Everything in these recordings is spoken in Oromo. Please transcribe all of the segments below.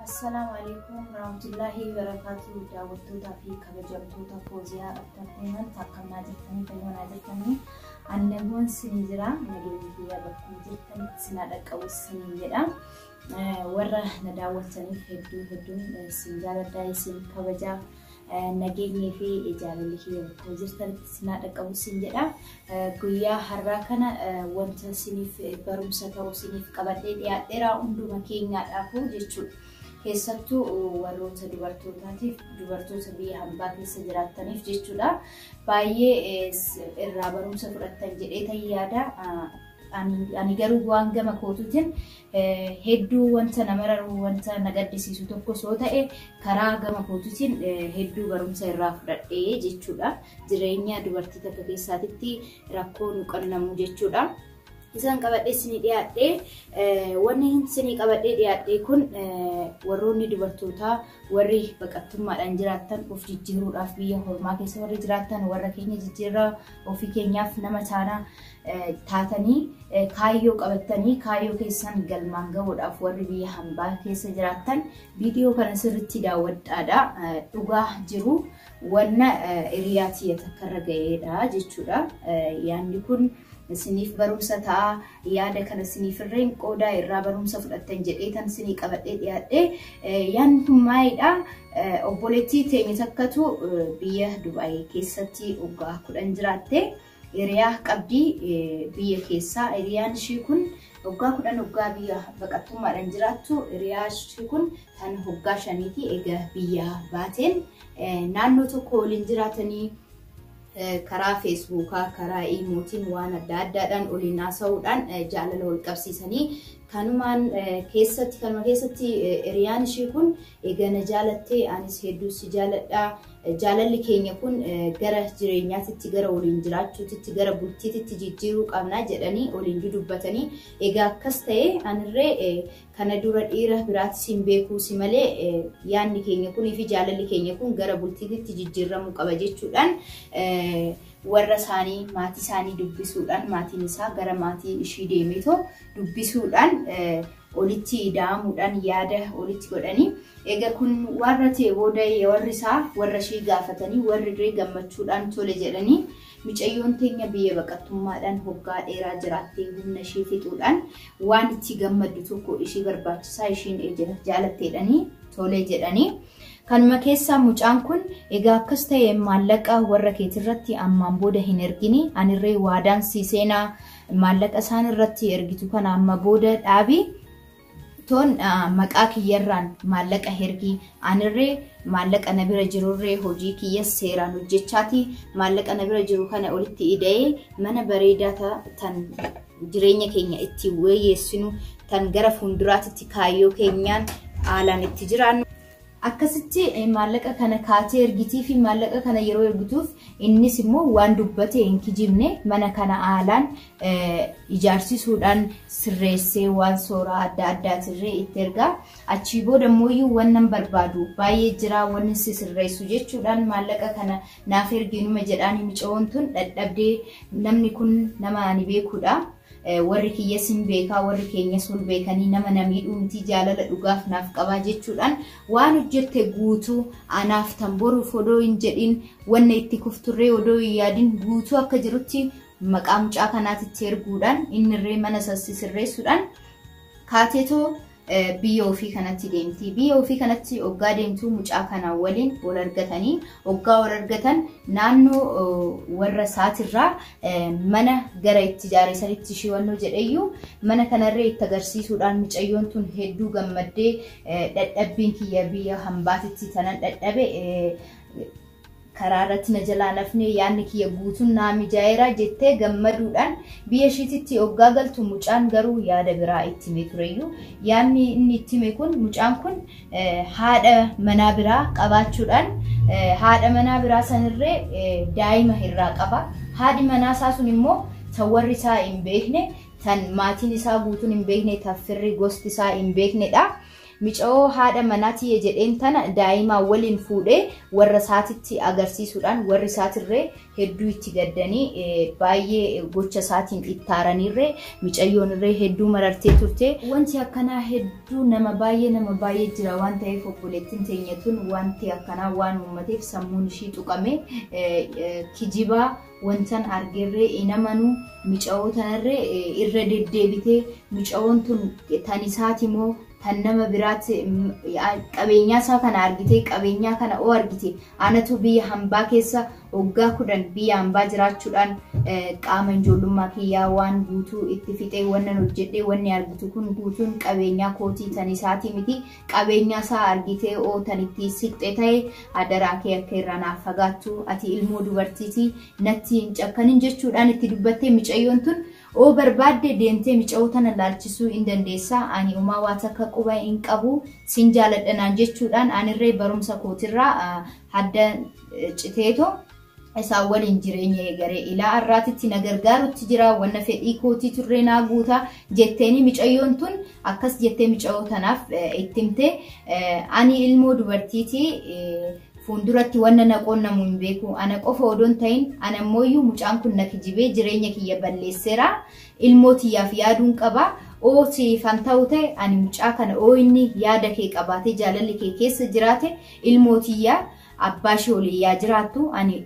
Assalaamu alaikum warahmatullahi wabarakatuh. Daawwattootaa fi kabajamtoota Fooziyaa Entertainment, akkamnaa jirtanii? Fayyoonaa jirtanii? Annagoon sinii jira, nageenyi kiyya bakkuma jirtanitti sinaa dhaqqabu siniin jedha. Warra na daawwattaniif hedduu hedduun sin jaaladha, isin kabajaa. Nageenyii fi jaalalli kiyya bakkuma jirtanitti sinaa dhaqqabu sin jedha. Guyyaa har'aa kana wanta siniif barumsa ta'u siniif qabadhee dhiyaadheera, hunduma keenyaadhaafu jechuudha. Keessattuu warroota dubartootaatiif, dubartoota biyya hambaa keessa jiraattaniif jechuudha. Baay'ee irraa barumsa fudhattan jedhee tan yaada. Ani garuu waan gama kootuutiin hedduu wanta na mararu, wanta na gaddisiisu tokko soo ta'e, karaa gama kootuutiin hedduu barumsa irraa fudhadhee jechuudha. Jireenya dubartii takka keessaatitti rakkoo nu qannamu jechuudha. Isaan qabadhee isinii dhiyaadhee, wanni isinii qabadhee dhiyaadhee kun, warroonni dubartootaa warri baqattummaadhaan jiraattan, of jijjiiruudhaaf biyya hormaa keessa warri jiraattan, warra keenya jijjiirraa ofii keenyaaf nama taanaa taatanii, kaayyoo qabattanii kaayyoo keessan galmaan gahuudhaaf warri biyya hambaa keessa jiraattan, viidiyoo kana sirriitti daawwadhaadha. Dhugaa jiru wanna hiriyaa tiyya takkarra ga'eedha jechuudha. Yaadni kun isiniif barumsa ta'a. Yaada kana isiniif irreen qoodaa, irraa barumsa fudhattan jedhee tan isinii qabadhee dhiyaadhe. Yaadni kun maalidha? Obboleettii teenya takkatu biyya Dubaayii keessatti waggaa 10 jiraatte. Hiriyaa qabdi biyya keessaa. Hiriyaan ishii kun waggaa 10 waggaa biyya baqattummaadhaan jiraattu, hiriyaa ishii kun tan waggaa 5ti egaa biyya baateen. Naannoo tokko waliin jiraatanii, karaa Feesbuukaa, karaa iimootiin, waan adda addaadhaan waliin haasa'uudhaan jaalala wal qabsiisanii, kanumaan keessatti, kanuma keessatti hiriyaan ishii kun egaa na jaalattee, anis hedduu si jaaladha, jaalalli keenya kun gara jireenyaatitti, gara waliin jiraachuutitti, gara bultiititti jijjiiruu qabnaa jedhanii waliin dudubbatanii. Egaa akkas ta'e, anirree kana dura dhiira biraatti siin beekuusi malee, yaadni keenya kunii fi jaalalli keenya kun gara bultiititti jijjiiramuu qaba jechuudhaan warra isaanii, maatii isaanii dubbisuudhaan, maatiin isaa gara maatii ishii deemeetoo dubbisuudhaan, olitti ida'amuudhaan yaada olitti godhanii. Egaa kun warra ta'e booda, warri isaa warra ishii gaafatanii, warri illee gammachuudhaan tole jedhanii. Mucayyoon teenya biyya baqattummaadhaan hoggaa dheeraa jiraattee, humna ishii fixuudhaan, waan itti gammaddu tokko ishii barbaachisaa, ishiin jaalatteedhanii tole jedhanii. Kanuma keessaa mucaan kun egaa akkas ta'e, maallaqa warra keetirratti ammaan booda hin ergini, anirree waadaan si seenaa, maallaqa isaan irratti ergitu kana amma booda dhaabii, toon maqaa kiyyarraan maallaqa ergii, anirree maallaqa na bira jirurree hojii kiyyas seeraan hojjechaati maallaqa na bira jiru kana olitti ida'ee mana bareedaa tan jireenya keenya itti wayyeessinu, tan gara fuulduraatitti kaayyoo keenyaan haalaan itti jiraannu. Akkasitti maallaqa kana kaatee ergitii fi maallaqa kana yeroo ergituuf, innis immoo waan dubbate hin kijibne, mana kana haalaan ijaarsisuudhaan sirreessee waan sooraa adda addaatirree itti ergaa. Achii booda immoo wannan barbaadu baay'ee jira, wanni si sirreessu jechuudhaan maallaqa kana naaf erginuma jedhaan. Mucayoon tun dadhabdee, namni kun nama ani beekudha. Warri kiyyas hin beekaa, warri keenyas ol beekanii, nama na miidhuu miti, jaalala dhugaaf naaf qabaa jechuudhaan waan hojjette guutuu anaaf tan boruuf odoo hin jedhin, wanna itti kufturree odoo hin yaadin, guutuu akka jirutti maqaa mucaa kanaatitti erguudhaan, innirree mana sassi sirreessuudhaan kaateetoo biyya ofii kanatti deemti. Biyya ofii kanatti hoggaa deemtu mucaa kana waliin wal argatanii, hoggaa wal argatan naannoo warra isaatirraa mana gara itti ijaaresanitti ishii jedheyyuu mana kanarree itti agarsiisuudhaan, mucayyoon tun hedduu gammaddee, dadhabbiin kiyya biyya hambaatitti tanan dadhabe karaa irratti na jalaa nafne, yaadni kiyya guutuun naa mijaa'eera jettee gammaduudhaan biyya ishiititti hoggaa galtu, mucaan garuu yaada biraa itti hime tureyyuu. Yaadni inni itti hime kun, mucaan kun haadha manaa biraa qabaachuudhaan, haadha manaa biraa sanirree daa'ima irraa qaba. Haadhi manaa isaa sun immoo tan warri isaa hin beekne, tan maatiin isaa guutuun hin beekne, tan firri gosti isaa hin beeknedha. Mica'oo haadha manaa tiyya jedheen tana daa'imaa waliin fuudhee warra isaatitti agarsiisuudhaan warri isaatirree hedduu itti gaddanii baay'ee gocha isaatiin ittaaranirree micayyoonirree hedduu marartee turte. Wanti akkanaa hedduu nama baay'ee jira waan ta'eef obboleettiin teenya tun wanti akkanaa waan uummateef sammuun ishii tuqame kijibaa wantan argerree hin amanu mica'oo tanarree irra deddeebitee mica'oon tun tan isaati moo tan nama biraatti qabeenyaa isaa kana argitee qabeenyaa kana oo argite anatu biyya hambaa keessa waggaa 10 biyya hambaa jiraachuudhaan qaama ijoollummaa kiyyaa waan guutuu itti fixee wannan hojjedhee wanni argitu kun guutuun qabeenyaa kootii tan isaatii miti qabeenyaa isaa argitee oo tan itti siqxe ta'e adaraa kee akka irraa naaf fagaattu ati ilmoo dubartiitii natti hin cakkanin jechuudhaan itti dubbattee micayyoon tun oo barbaadde deemtee mica'oo tana laalchisuu hin dandeessaa ani umaa waa takka quba hin qabu sin jaaladhanaan jechuudhaan anirree barumsa kootirraa hadda citeeto isaan waliin jireenya eegaree ilaa har'aatitti na gargaarutti jira wanna fedhii kootii turree naa guutaa jetteeni micayyoon tun akkas jettee mica'oo tanaaf itti himte ani ilmoo dubartiitii fuulduratti wanna na qonnamu hin beeku ana qofa odoon ta'in ana ammoo mucaan kun na kijibee jireenya kiyya balleesseera ilmoo tiyyaaf yaaduun qaba oo siifan ta'u ta'e ani mucaa kana oo inni yaada kee qabaatee jaalalli kee keessa jiraate ilmoo tiyyaa abbaa ishee olii yaa jiraattu ani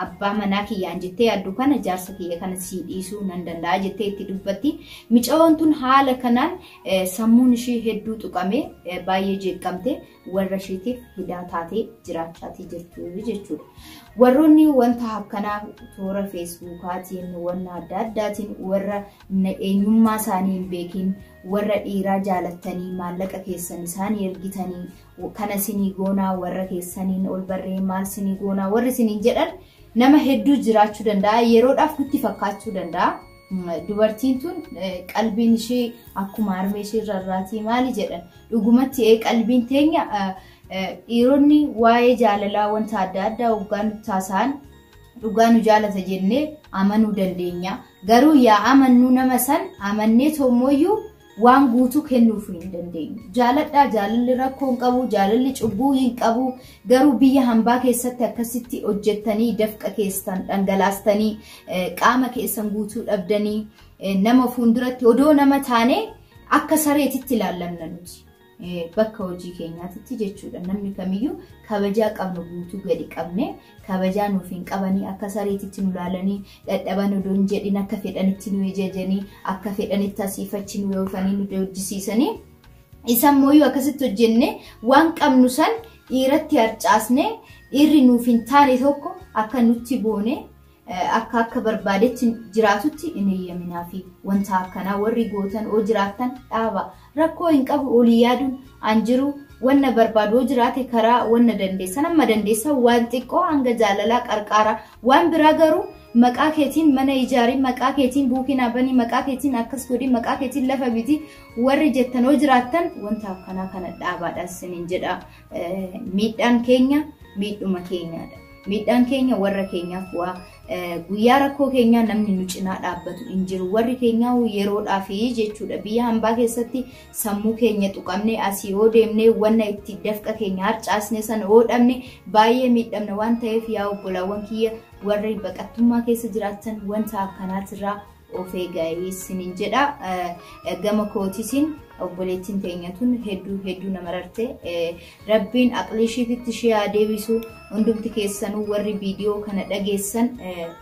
abbaa manaa kiyyaan jettee yaaddu kana jaarsa kiyya kana sii dhiisuu nan danda'a jettee itti dubbatti. Mica'oon tun haala kanaan sammuun ishee hedduu tuqame baay'ee jeeqamte warra isheetiif hidaa taatee jiraachaatii jirtu jechuudha. Warroonni wanta akkanaa toora feesbuukaatiin wanna adda addaatiin warra eenyummaa isaanii hin beekin warra dhiiraa jaalattanii maallaqa keessan isaanii ergitanii kana sinii goonaa warra keessaniin ol barree maal sinii goonaa warri siniin jedhan nama hedduu jiraachuu danda'a yeroodhaaf nutti fakkaachuu danda'a. Dubartiin tun qalbiin ishee akkuma harmee ishee rarraatii maali jedhan dhugumatti qalbiin teenya dhiironni waa'ee jaalalaa wanta adda addaa hoggaa nutti haasa'an dhugaa nu jaalata jennee amanuu dandeenya. Garuu yaa amannuu nama san amannee tommooyyuu waan guutuu kennuuf hin dandeenyu. Jaaladhaa jaalalli rakkoo hin qabu, jaalalli cubbuu hin qabu. Garuu biyya hambaa keessatti akkasitti hojjettanii dafqa keessan dhangalaastanii qaama keessan guutuu dhabdanii nama fuulduratti odoo nama taane akka sareetitti ilaallamna nuti. Bakka hojii keenyaatitti jechuudha. Namni kamiyyuu kabajaa qabnu guutuu gadi qabne kabajaa nuuf hin qabanii akka sareetitti nu laalanii dadhaban odoo hin jedhin akka fedhanitti nu ejejanii akka fedhanitti asiifachi nu oofanii nu hojjisiisanii isan mooyyuu akkasitti hojjenne waan qabnu san dhiiratti harcaasne dhiirri nuuf hin taane tokko akka nutti boone akka akka barbaadetti jiraatutti hin eeyyaminaa fi wanta akkanaa warri gootan oo jiraattan dhaaba. Rakkoo hin qabu olii yaaduun an jiru wanna barbaadu oo jiraate karaa wanna dandeessan amma dandeessan waan xiqqoo hanga jaalalaa qarqaara waan biraa garuu maqaa keetiin mana ijaarii maqaa keetiin buukinaa banii maqaa keetiin akkas godhi maqaa keetiin lafa biti warri jettan oo jiraattan wanta akkanaa kana dhaabaadha isiniin jedha. Miidhaan keenya miidhuma keenyaadha. Miidhaan keenya warra keenyaaf bu'aa. Guyyaa rakkoo keenyaa namni nu cinaa dhaabbatu hin jiru. Warri keenyaa yeroodhaaf jechuudha. Biyya hambaa keessatti sammuu keenya tuqamne asii yoo deemne wanna itti dafqa keenya harcaasne sana yoo dhabne baay'ee miidhamna waan ta'eef yaa obbolaawwan kiyya warri baqattummaa keessa jiraatan wanta akkanaatirraa of eegaa isiniin jedha. Gama kootiitiin obboleettiin teenya tun hedduu hedduu nama rarte. Rabbiin aqlii ishiititti ishee haa deebisu. Hundumti keessanuu warri viidiyoo kana dhageessan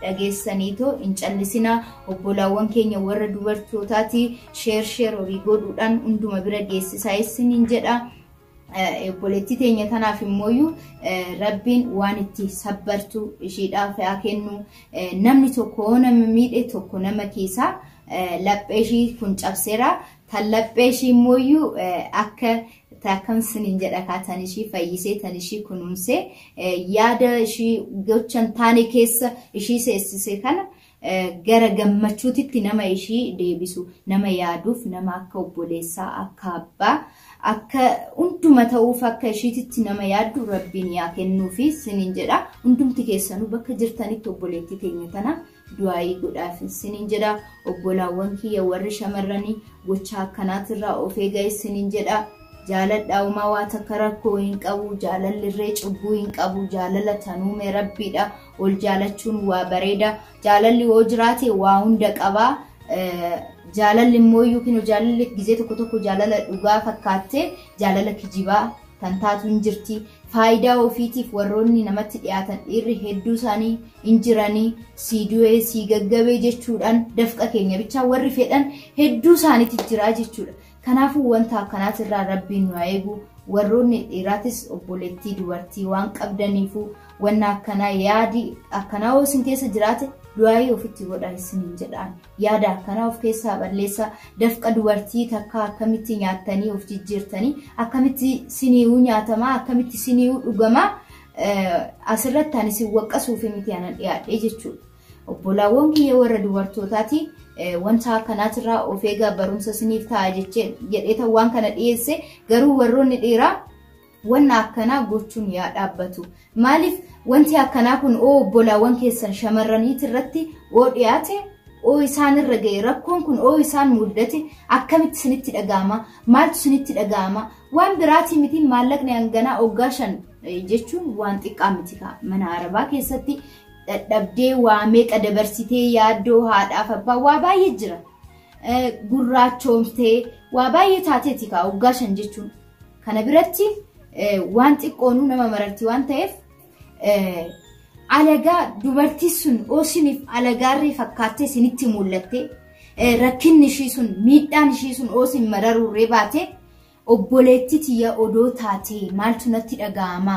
dhageessaniitoo hin callisinaa. Obbolaawwan keenya warra dubartootaati sheer sheer horii godhuudhaan hunduma bira geessisaa isiniin jedha. Obboleettii teenya tanaaf immooyyuu Rabbiin waan itti sabbartu ishiidhaaf haa kennu. Namni tokko nama miidhe tokko nama keessaa laphee ishii kun cabseera. Tan laphee ishii immooyyuu akka akkam isiniin jedha tan ishii fayyisee tan ishii kunuunsee yaada ishii gochan taane keessa ishii seessise kana gara gammachuutitti nama ishii deebisu nama yaaduuf nama akka obboleessaa akka abbaa akka hunduma ta'uuf akka ishiititti nama yaaddu Rabbiin yaa kennuufi isiniin jedha. Hundumti keessanuu bakka jirtanitti obboleettii teenya tana du'aayii godhaaf isiniin jedha. Obbolaawwan kiyya warri shamarranii gocha akkanaatirraa of eegaa isiniin jedha. Jaaladhaa uumaa waa takka rakkoo hin qabu. Jaalalli irree cubbuu hin qabu. Jaalala tanuume rabbiidha. Ol jaalachuun waa bareeda. Jaalalli yoo jiraate waa hunda qabaa. Jaalalli immoo yookiin jaalalli gizee tokko tokko jaalala dhugaa fakkaattee jaalala kijibaa kan taatu hin jirti. Faayidaa ofiitiif warroonni namatti dhiyaatan dhiirri hedduu isaanii hin jiranii sii du'ee sii gaggabee jechuudhaan dafqa keenya bichaa warri fedhan hedduu isaaniitti jira jechuudha. Kanaafuu wanta akkanaatirraa rabbiin nu haa eegu. Warroonni dhiiraatis obboleettii dubartii waan qabdaniifu wanna akkanaa yaadi akkanaa yoo isin keessa jiraate du'aayii ofitti godhaa isiniin jedhaan. Yaada akkanaa of keessaa balleessaa. Dafqa dubartii takka akkamitti nyaattanii of jijjiirtanii akkamitti siniiwuu nyaatamaa akkamitti siniiwuu dhugamaa asirratti ani isin waqqasuuf miti anan dhiyaadhee jechuudha. Obbolaawwan kiyya warra dubartootaati wanta akkanaatirraa of eegaa barumsa isiniif ta'a jedhee waan kana dhiyeesse garuu warroonni dhiiraa wanna akkanaa gochuun yaa dhaabbatu. Maaliif wanti akkanaa kun oo obbolaawwan keessan shamarraniit irratti oo dhiyaate oo isaan irra ga'e rakkoon kun oo isaan mudate akkamitti isinitti dhaga'ama? Maaltu isinitti dhaga'ama? Waan biraatii miti maallaqni hanganaa waggaa 5 jechuun waan xiqqaa miti mana arabaa keessatti dadhabdee waa meeqa dabarsitee yaaddoo haadhaaf abbaa waa baay'ee jira. Gurraachoomtee waa baay'ee taateeti kaa waggaa 5 jechuun. Kana biratti waan xiqqoonuu nama mararti waan ta'eef alagaa dubartii sun oosiniif alagaarree fakkaattee isinitti mul'atte rakkinni ishii sun miidhaan ishii sun oosin mararuurree baate obboleettii tiyya odoo taatee maaltu natti dhaga'ama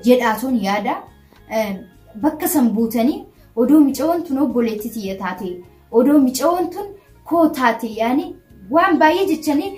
jedhaatuun yaada. Bakka san buutanii odoo micawoon tun obboleettii tiyya taate odoo micawoon tun koo taate yaani waan baay'ee jechanii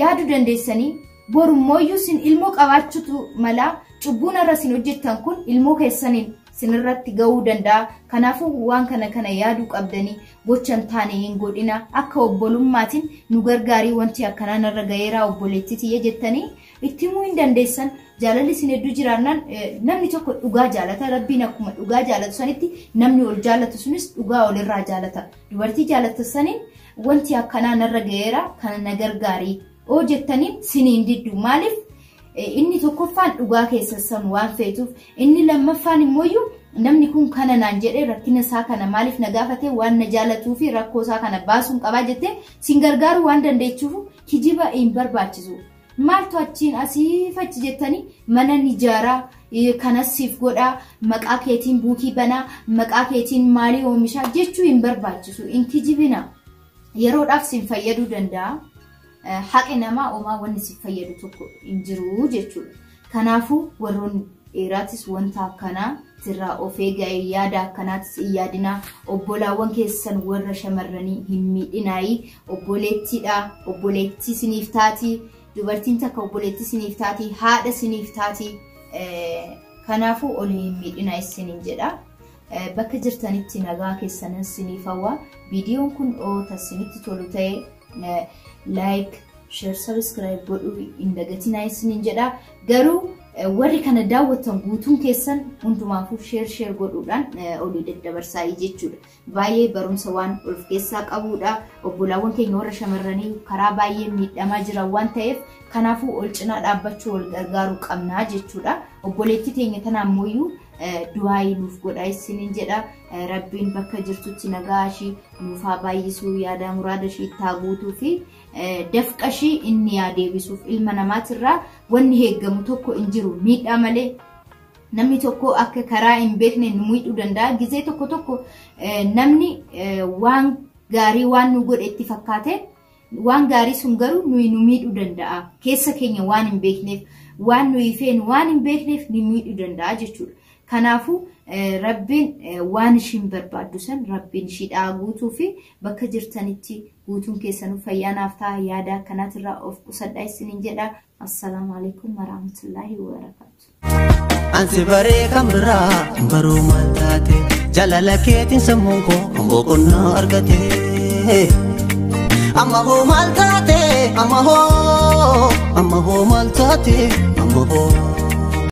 yaaduu dandeessanii borummooyyuu sin ilmoo qabaachuutu mala cubbuun irra sin hojjettan kun ilmoo keessaniin sinirratti ga'uu danda'a. Kanaafuu waan kana kana yaaduu qabdanii gocha hin taane hin godhina. Akka obbolummaatiin nu gargaarii wanti akkanaa narra ga'eeraa obboleettii tiyya jettanii itti himuu hin dandeessan. Jaalalli isin hedduu jiraannaan namni tokko dhugaa jaalata. Rabbiin akkuma dhugaa jaalatu sanitti namni ol jaalatu sunis dhugaa olirraa jaalata. Dubartii jaalatu saniin wanti akkanaa narra ga'eeraa kana na gargaarii oo jettaniin siniin diddu. Maaliif inni tokkoffaan dhugaa keessa san waan feetuuf inni lammaffaan immoo namni kun kana naan jedhee rakkina isaa kana maaliif na gaafate waan na jaalatuu fi rakkoo isaa kana baasuun qabaa jettee sin gargaaruu waan dandeechuuf kijiba hin barbaachisu. Maaltu achiin asii fachi jettanii mana ni ijaaraa kanas siif godhaa maqaa keetiin buukii banaa maqaa keetiin maalii oomishaa jechuu hin barbaachisu. Hin kijibina. Yeroodhaaf sin fayyaduu danda'a. Haqi namaa uumaa wanni si fayyadu tokko hin jiru jechuudha. Kanaafuu warroonni dhiiraatis wanta akkanaa sirraa of eegaa yaada akkanaatis hin yaadinaa. Obbolaawwan keessan warra shamarranii hin miidhinaayi. Obboleettiidha. Obboleettii siniif taati. Dubartiin takka obboleettii siniif taati. Haadha siniif taati. Kanaafuu ol hin miidhinaa isiniin jedha. Bakka jirtanitti nagaa keessanin siniif hawwa. Viidiyoon kun oo isinitti tolu ta'e like, share, subscribe godhuu hin dagatinaa isiniin jedha. Garuu warri kana daawwattan guutuun keessan hundumaafuu share godhuudhaan olii daddabarsaa jechuudha. Baay'ee barumsa waan of keessaa qabudha. Obbolaawwan keenya warra shamarranii karaa baay'ee miidhamaa jiran waan ta'eef kanaafuu ol cinaa dhaabbachuu wal gargaaruu qabnaa jechuudha. Obboleettii teenya tanaan immoo du'aayii nuuf godhaa isiniin jedha. Rabbiin bakka jirtutti nagaa ishii nuuf haa baay'isuu yaada muraada ishii itti haa guutuu fi dafqa ishii inni haa deebisuuf ilma namaatirraa wanni heeggamu tokko hin jiru miidhaa malee. Namni tokko akka karaa hin beekne nu miidhuu danda'a. Gizee tokko tokko namni waan gaarii waan nu godhe itti fakkaate waan gaarii sun garuu nuyi nu miidhuu danda'a. Keessa keenya waan hin beekneef waan nuyi feenu waan hin beekneef nu miidhuu danda'a jechuudha. Kanaafuu Rabbiin waan ishiin barbaaddu san Rabbiin ishiidhaa guutuu fi bakka jirtanitti guutuun keessanuu fayyaa naaf ta'a. Yaada akkanaatirraa of qusadhaa isiniin jedha. Assalaamu alaikum warahmatullaahi wabarakaatu. Ansi baree kan biraa baruu maal taate jaalala keetiin sammuun koo boqonnaa argate. Amma hoo maal taate amma hoo amma hoo maal taate amma hoo.